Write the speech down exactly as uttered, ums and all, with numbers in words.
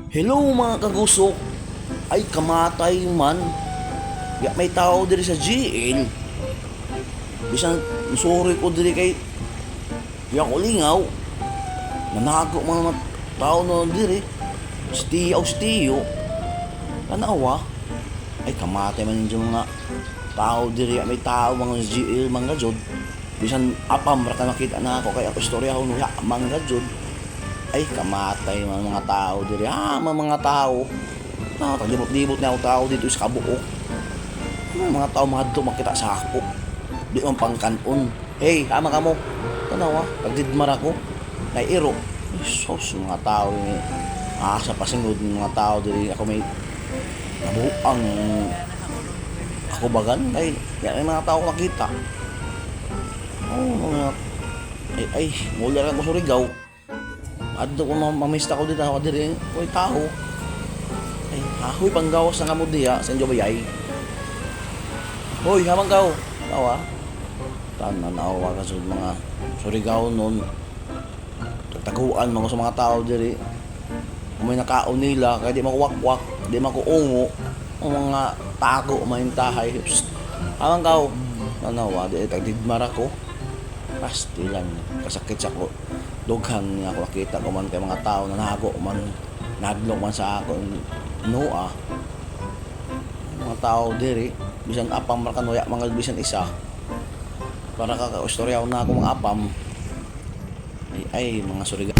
Hello, mga kagusok. Ay, kamatay man. Ya, may tao diri sa G L. Bisan, sorry ko diri kay di ako lingaw. Nanago mga, mga tao na diri. Stiyo, stiyo. Tanawa. Ay, kamatay man yung mga tao diri. May tao, mga G L, mga jod. Bisan apam ra ka nakita na ako kay ako istorya ko nuya mangga jud. Ay, kamatay man mga tao diri. Ah, mga, mga tao. Ah, taglibot-libot na ako tao dito sa kabuok. Ano mga tao madto makita sa ako? Di man pangkanon. Hey, ama ka mo. Tanawa, tagdidmar ako. Nairo. Sus, mga tao ni asa pasingod ng mga tao diri. Ako may nabuang ako bagan kay ya may mga tao nakita. Oh, mga ay, ay, mula lang ko Surigao. Adto ko ma- mamista ko dito ako diri. Uy, tao. Ay, ahoy panggawas na kamo diya sa inyo bayay. Hoy, hamang kao. Tawa. Tanan awa ka sa mga Surigao nun. Taguan mo sa mga tao diri. Kung may nakaon nila, kaya di makuwakwak, di makuungo, ang mga tago, may tahay. Psst. Amang kao. Nanawa, di tagdidmar ako. Pastilan, kasakit sa ko. Dughan niya ako nakita ko man kay mga tao na nago man, nadlok man sa ako. Noa. Mga tao diri, bisan apam ra kanuya, mga bisan isa. Para ka kaustoryaw na ako mga apam. Ay, ay, mga suriga.